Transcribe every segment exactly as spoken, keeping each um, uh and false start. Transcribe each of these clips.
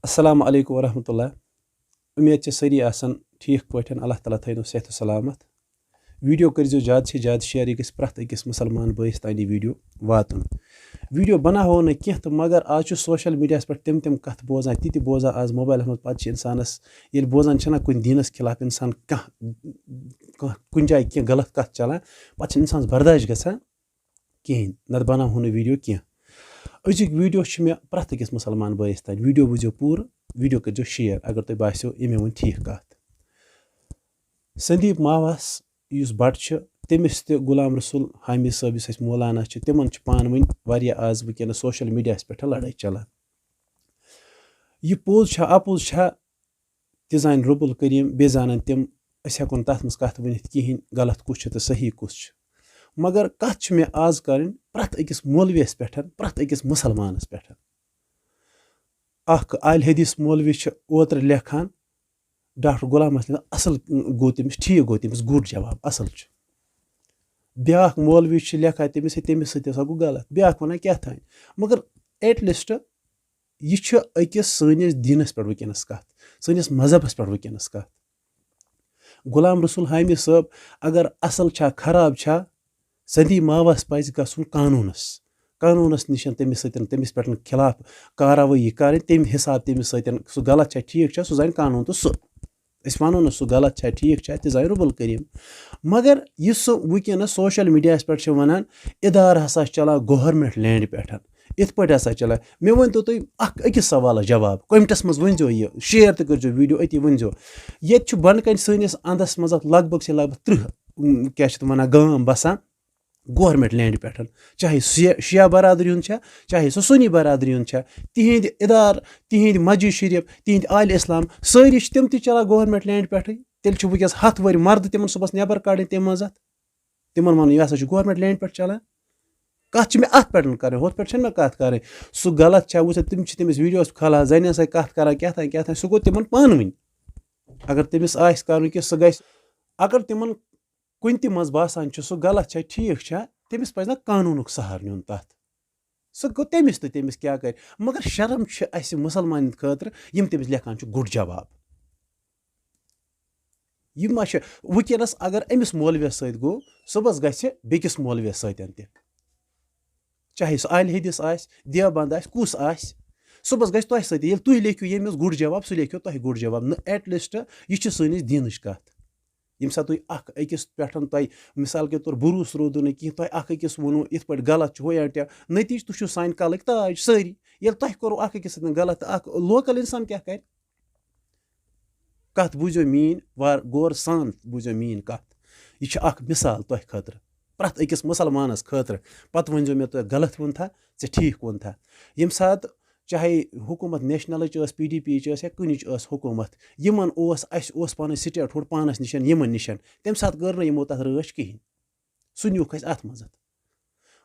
السلام علیکم ورحمۃ اللہ۔ امید چھِ سٲری آسن ٹھیٖک پٲٹھۍ، اللہ تعالیٰ تھٲینو صحت و سلامت۔ ویڈیو کٔرزیو زیادٕ سے زیادٕ شیئر، یہِ گژھِ پرٛٮ۪تھ أکِس مُسلمان بٲیِس تام یہِ ویڈیو واتُن۔ ویڈیو بناوو نہٕ کینٛہہ تہٕ مگر آز چھُ سوشل میڈیاہَس پٮ۪ٹھ تِم تِم کتھٕ بوزان، تہِ تہِ بوزان آز موبایلَس منٛز، پتہٕ چھِ انسانس، ییٚلہِ بوزان چھِنہ کُنہِ دیٖنس خلاف انسان کانٛہہ، کانٛہہ کُنہِ جایہِ کینٛہہ غلط کتھ چلان، پتہٕ چھِنہٕ انسانس برداش گژھان کِہیٖنۍ، نتہٕ بناوہو نہٕ ویڈیو کینٛہہ۔ أزیُک ویڈیو چھُ مےٚ پرٛٮ۪تھ أکِس مُسلمان بٲیِس تام۔ ویڈیو وٕچھزیو پوٗرٕ، ویڈیو کٔرزیو شیئر اگر تۄہہِ باسیو یہِ مےٚ ووٚن ٹھیٖک کتھ۔ سندیپ ماوس یُس بٹ چھُ، تٔمِس تہِ غلام رسول حامی صٲب یُس اَسہِ مولانا چھِ، تِمن چھِ پانہٕ ؤنۍ واریاہ آز وٕنکیٚنس سوشل میڈیاہس پٮ۪ٹھ لڑٲے چلان۔ یہِ پوٚز چھا اپوٚز چھا، تہِ زانہِ رب الکریم، بیٚیہِ زانن تِم، أسۍ ہٮ۪کو نہٕ تتھ منٛز کتھ ؤنِتھ کِہینۍ، غلط کُس چھُ تہٕ صحیح کُس چھُ۔ مگر کتھ چھِ مےٚ آز کرٕنۍ پرٛٮ۪تھ أکِس مولویس پٮ۪ٹھ، پرٛٮ۪تھ أکِس مُسلمانس پٮ۪ٹھ۔ اکھ آلِ حدیث مولوی چھُ اوترٕ لیکھان، ڈاکٹر غلام حسن، اصل گوٚو تٔمِس، ٹھیٖک گوٚو تٔمِس، گُڈ جواب، اصل چھُ۔ بیاکھ مولوی چھُ لیکھان تٔمِس، ہے، تٔمِس سۭتۍ ہسا گوٚو غلط، بیاکھ ونان کیٛاہ تام۔ مگر ایٹ لیسٹ یہِ چھُ أکِس سٲنِس دیٖنس پٮ۪ٹھ وٕنکیٚنس کتھ، سٲنِس مذہبس پٮ۪ٹھ وٕنکیٚنس کتھ۔ غلام رسول حامی صٲب اگر اصل چھا خراب چھا، سندی ماوس پزِ گژھُن قانونس، قانونس نِش تٔمِس سۭتۍ، تٔمِس پٮ۪ٹھ خلاف کاروٲیی کرٕنۍ، تمہِ حساب تٔمِس سۭتۍ سُہ غلط چھا ٹھیٖک چھا، سُہ زانہِ قانون تہٕ سُہ۔ أسۍ ونو نہٕ سُہ غلط چھا ٹھیٖک چھا، تہِ زانہِ رب الکریم۔ مگر یُس سُہ وٕنکیٚنس سوشل میڈیاہس پٮ۪ٹھ چھِ ونان، ادارٕ ہسا چھِ چلان گورنمنٹ لینڈ پٮ۪ٹھ، یِتھ پٲٹھۍ ہسا چلان۔ مےٚ ؤنۍ تو تُہۍ اکھ أکِس سوالس جواب، کمنٹس منٛز ؤنۍ زیو یہِ، شیئر تہِ کٔرۍ زیو ویڈیو، أتی ؤنۍ زیو۔ ییٚتہِ چھُ بۄنہٕ کنہِ سٲنِس اندس منٛز اکھ لگ بگ سے لگ بگ ترٕٛہ، کیٛاہ چھِ تِم ونان، گام بسان گورنمنٹ لینڈ پٮ۪ٹھ، چاہے شیعہ، شیعہ برادری ہُنٛد چھا، چاہے سُہ سُنی برادری ہُنٛد چھا، تِہنٛدۍ ادارٕ، تِہنٛدۍ مسجد شریف، تِہنٛدۍ آلِ اسلام، سٲری چھِ تِم تہِ چلان گورنمنٹ لینڈ پٮ۪ٹھٕے۔ تیٚلہِ چھِ وٕنکیٚس ہتھ ؤرۍ مردٕ تِمن صُبحس نٮ۪بر کڑٕنۍ تَمہِ منٛز۔ تِمن ونُن، یہِ ہسا چھُ گورنمنٹ لینڈ پٮ۪ٹھ چلان۔ کتھ چھِ مےٚ اتھ پٮ۪ٹھ کرٕنۍ، ہُتھ پٮ۪ٹھ چھَنہٕ مےٚ کتھ کرٕنۍ۔ سُہ غلط چھا، وٕچھ سا، تِم چھِ تٔمِس ویڈیوس کھالان، زنہِ سۭتۍ کتھ کران، کیٛاہ تام کیٛاہ تام، سُہ گوٚو تِمن پانہٕ ؤنۍ۔ اگر تٔمِس آسہِ کرُن کہِ سُہ گژھِ، اگر تِمن کُنہِ تہِ منٛز باسان چھُ سُہ غلط چھا ٹھیٖک چھا، تٔمِس پزِ نہ قانوٗنُک سہارٕ نیُن تتھ۔ سُہ گوٚو تٔمِس تہٕ تٔمِس کیٛاہ کرِ۔ مگر شرم چھِ اسہِ مُسلمانن خٲطرٕ، یِم تٔمِس لیکھان چھِ گُڈ جواب۔ یہِ ما چھِ وٕنکیٚنس اگر أمِس مولویس سۭتۍ گوٚو، صُبحس گژھِ بیٚکِس مولویس سۭتۍ تہِ، چاہے سُہ آلِ حدیث آسہِ، دیوبند آسہِ، کُس آسہِ، صُبحس گژھِ تۄہہِ سۭتۍ۔ ییٚلہِ تُہۍ لیکھِو ییٚمِس گُڈ جواب، سُہ لیکھِو تۄہہِ گُڈ جواب۔ نہ، ایٹ لیسٹ یہِ چھِ سٲنِس دیٖنٕچ کتھ۔ ییٚمہِ ساتہٕ تُہۍ اکھ أکِس پٮ۪ٹھ تۄہہِ، مثال کے طور، بروسہٕ روٗدُو نہٕ کینٛہہ، تۄہہِ اکھ أکِس ووٚنوُ یِتھ پٲٹھۍ غلط چھُ ہُہ یا تہِ، نتیٖجہٕ تُہۍ چھِو سانہِ کلٕکۍ تاج سٲری۔ ییٚلہِ تۄہہِ کوٚروُ اکھ أکِس سۭتۍ غلط، تہٕ اکھ لوکل انسان کیٛاہ کرِ؟ کتھ بوٗزِو میٛٲنۍ وار، غور سان بوٗزِو میٛٲنۍ کتھ۔ یہِ چھِ اکھ مثال تۄہہِ خٲطرٕ، پرٛٮ۪تھ أکِس مُسلمانس خٲطرٕ۔ پتہٕ ؤنۍزیو مےٚ، تۄہہِ غلط ووٚن تھا، ژےٚ ٹھیٖک ووٚن تھا۔ ییٚمہِ ساتہٕ چاہے حکوٗمت نیشنلٕچ ٲس، پی ڈی پی یِچ ٲس یا کُنِچ ٲس حکوٗمت، یِمن اوس، اسہِ اوس پنٕنۍ سٹیٹ ہُڈ پانس نِشن، یِمن نِشن۔ تمہِ ساتہٕ کٔر نہٕ یِمو تتھ رٲچھ کِہینۍ۔ سُہ نیوٗکھ اسہِ اتھ منٛز۔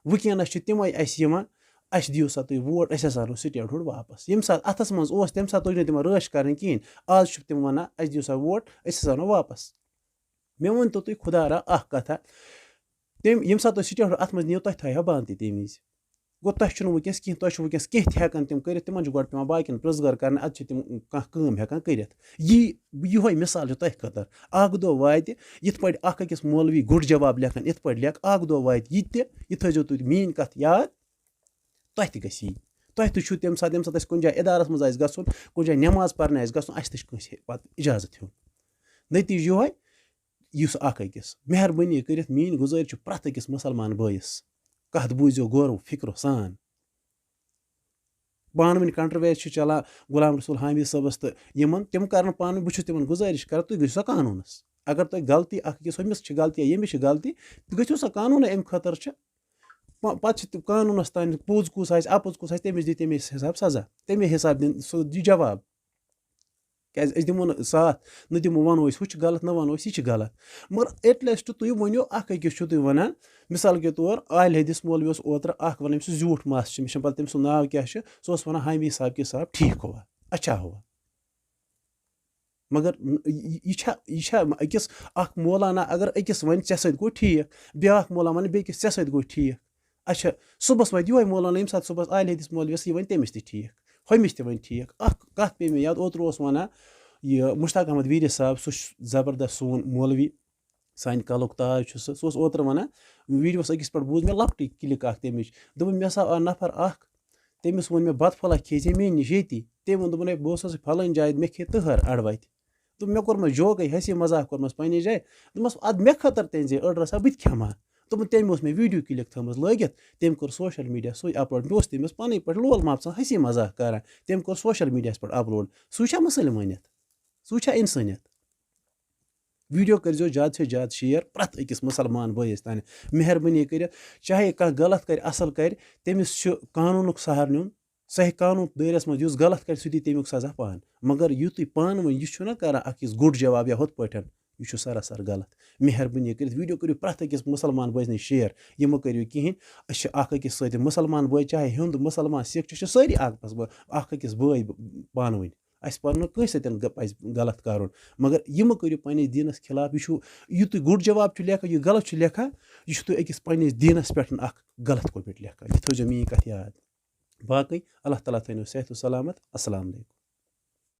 وٕنکیٚنس چھِ تِمے اسہِ یِوان، اسہِ دِیِو سا تُہۍ ووٹ، أسۍ ہسا انو سٹیٹ ہُڈ واپس۔ ییٚمہِ ساتہٕ اتھس منٛز اوس، تمہِ ساتہٕ توٚج نہٕ تِمن رٲچھ کرٕنۍ کِہینۍ۔ آز چھِ تِم ونان، اسہِ دِیِو سا ووٹ، أسۍ ہسا انو واپس۔ مےٚ ؤنۍ تو تُہۍ خدا را اکھ کتھا، تٔمۍ، ییٚمہِ ساتہٕ تُہۍ سٹیٹ ہُڈ اتھ منٛز نِیِو، تۄہہِ تھایہِ ہا بند تہِ تمہِ وِزِ۔ گوٚو، تۄہہِ چھُنہٕ وٕنکیٚس کینٛہہ، تۄہہِ چھُ وٕنکیٚس کینٛہہ تہِ ہٮ۪کان تِم کٔرِتھ، تِمن چھُ گۄڈٕ پٮ۪وان باقین پرٛژھ گٲر کرٕنۍ، ادٕ چھِ تِم کانٛہہ کٲم ہٮ۪کان کٔرِتھ۔ یی، یِہوٚے مثال چھُ تۄہہِ خٲطرٕ۔ اکھ دۄہ واتہِ، یِتھ پٲٹھۍ اکھ أکِس مولوی گُڈ جواب لیکھان، یِتھ پٲٹھۍ لیکھ، اکھ دۄہ واتہِ یہِ تہِ، یہِ تھٲیزیو تُہۍ میٛٲنۍ کتھ یاد، تۄہہِ تہِ گژھِ یی۔ تۄہہِ تہِ چھُو تَمہِ ساتہٕ، ییٚمہِ ساتہٕ اَسہِ کُنہِ جایہِ اِدارَس منٛز آسہِ گژھُن، کُنہِ جایہِ نٮ۪ماز پَرنہِ آسہِ گژھُن، اَسہِ تہِ چھُ کٲنٛسہِ پَتہٕ اِجازت ہیوٚن۔ نٔتیٖجہٕ یِہوٚے، یُس اَکھ أکِس۔ مہربٲنی کٔرِتھ میٛٲنۍ گُزٲرِش چھِ پرٛٮ۪تھ أکِس مُسلمان بٲیِس، کَتھ بوٗزِو غورو فِکرو سان۔ پانہٕ ؤنۍ کَنٹروٲرسی چھِ چَلان غلام رسول حامی صٲبَس تہٕ یِمَن، تِم کَرَن پانہٕ ؤنۍ، بہٕ چھُس تِمَن گُزٲرِش کَران، تُہۍ گٔژھِو سا قانوٗنَس۔ اگر تۄہہِ غلطی اَکھ أکِس، ہُمِس چھِ غلطی یا ییٚمِس چھِ غلطی، تُہۍ گٔژھِو سا قانوٗنَس اَمہِ خٲطرٕ چھِ۔ پَ-، پَتہٕ چھِ تِم قانوٗنَس تام پوٚز کُس آسہِ، اَپُز کُس آسہِ، تٔمِس دی تَمے حِساب سَزا، تَمے حِساب دِن سُہ دی جواب۔ کیٛازِ أسۍ دِمو نہٕ ساتھ، نہ دِمو، وَنو أسۍ ہُہ چھُ غلط، نہ وَنو أسۍ یہِ چھُ غلط۔ مگر ایٹ لیسٹ تُہۍ ؤنِو، اَکھ أکِس چھُو تُہۍ وَنان، مِثال کے طور، آلِ حدیث مولوی اوس اوترٕ اَکھ وَنان، أمِس چھُ زیوٗٹھ مَس چھُ، مےٚ چھُنہٕ پَتہ تٔمۍ سُنٛد ناو کیٛاہ چھُ، سُہ اوس وَنان، حامی صاحب کے صاحب ٹھیٖک ہوا، اچھا ہوا۔ مگر ن-، یہِ، یہِ چھا، یہِ چھا أکِس اَکھ مولانا اگر أکِس وَنہِ، "ژےٚ سۭتۍ گوٚو ٹھیٖک"، بیٛاکھ مولانا وَنہِ بیٚکِس، "ژےٚ سۭتۍ گوٚو ٹھیٖک"، اچھا، صُبحَس واتہِ یِہوٚے مولانا، ییٚمہِ ساتہٕ صُبحَس آلِ حدیث مولویَس یہِ وَنہِ، تٔمِس تہِ ٹھیٖک۔ ہُمِس تہِ وۄنۍ ٹھیٖک۔ اَکھ کَتھ پیٚیہِ مےٚ یاد، اوترٕ اوس وَنان یہِ مُشتاق احمد ویٖری صٲب، سُہ چھُ زبردست سون مولوی، سانہِ کَلُک تاج چھُ سُہ۔ سُہ اوس اوترٕ وَنان، ویٖڈیوَس أکِس پٮ۪ٹھ بوٗز مےٚ لۄکٹٕے کِلِک اَکھ تَمِچ۔ دوٚپُن، مےٚ ہسا آو نفر اَکھ، تٔمِس ووٚن مےٚ، "بَتہٕ پھوٚلہ کھیٚیہِ زِ مےٚ نِش ییٚتی؟" تٔمۍ ووٚن، دوٚپُن، "ہے، بہٕ اوسُس فَلٲنۍ جایہِ، مےٚ کھے تٔہَر اَڑٕ وَتہِ۔" دوٚپ، مےٚ کوٚرمَس جوکٕے، ہسی مزاق کوٚرمَس پنٛنہِ جایہِ۔ دوٚپمَس، اَدٕ مےٚ خٲطرٕ تہِ أنۍ زِ أڑ رَژھا، بہٕ تہِ کھٮ۪مہٕ ہا۔ دوٚپُن، تٔمۍ اوس مےٚ ویٖڈیو کِلِک تھٲومٕژ لٲگِتھ، تٔمۍ کوٚر سوشَل میٖڈیا سُے اَپلوڈ۔ مےٚ اوس تٔمِس پَنٕنۍ پٲٹھۍ لول محمد سان ہسی مزاق کران، تٔمۍ کوٚر سوشَل میٖڈیاہَس پٮ۪ٹھ اَپلوڈ۔ سُہ چھا مُسلمٲنیت؟ سُہ چھا اِنسٲنیت؟ ویٖڈیو کٔرۍزیو زیادٕ سے زیادٕ شِیَر پرٛٮ۪تھ أکِس مُسلمان بٲیِس تام۔ مہربٲنی کٔرِتھ، چاہے کانٛہہ غلط کَرِ، اَصٕل کَرِ، تٔمِس چھُ قانوٗنُک سہارٕ نیُن۔ سُہ ہیٚکہِ قانوٗن دٲیرَس منٛز یُس غلط کَرِ، سُہ دی تَمیُک سزا پانہٕ۔ مگر یُتُے پانہٕ ؤنۍ یہِ چھُنہ کَران اَکھ یُس گُڈ جواب یا ہُتھ پٲٹھۍ، یہِ چھُ سراسر غلط۔ مہربٲنی کٔرِتھ ویٖڈیو کٔرِو پرٛٮ۪تھ أکِس مُسلمان بٲے سٕنٛدِ شِیَر۔ یہِ مہٕ کٔرِو کِہیٖنۍ۔ أسۍ چھِ اَکھ أکِس سۭتۍ مُسلمان بٲے، چاہے ہیوٚنٛد مُسلمان، سِکھ چھِ، چھِ سٲری اَکھ بَس بٲے، اَکھ أکِس بٲے پانہٕ ؤنۍ۔ اَسہِ پَزِ نہٕ کٲنٛسہِ سۭتۍ غ-، پَزِ غلط کَرُن۔ مگر یہِ مہٕ کٔرِو پنٛنِس دیٖنَس خلاف۔ یہِ چھُ، یہِ تُہۍ گُڈ جواب چھُ لیکھان، یہِ غلط چھُ لیکھان، یہِ چھُ تُہۍ أکِس پنٛنِس دیٖنَس پٮ۪ٹھ اَکھ غلط کوٚمٮ۪نٛٹ لیکھان۔ یہِ تھٲیزیو میٛٲنۍ کَتھ یاد۔ باقٕے اللہ تعالیٰ تھٲینو صحت و سلامت۔ السلام علیکم۔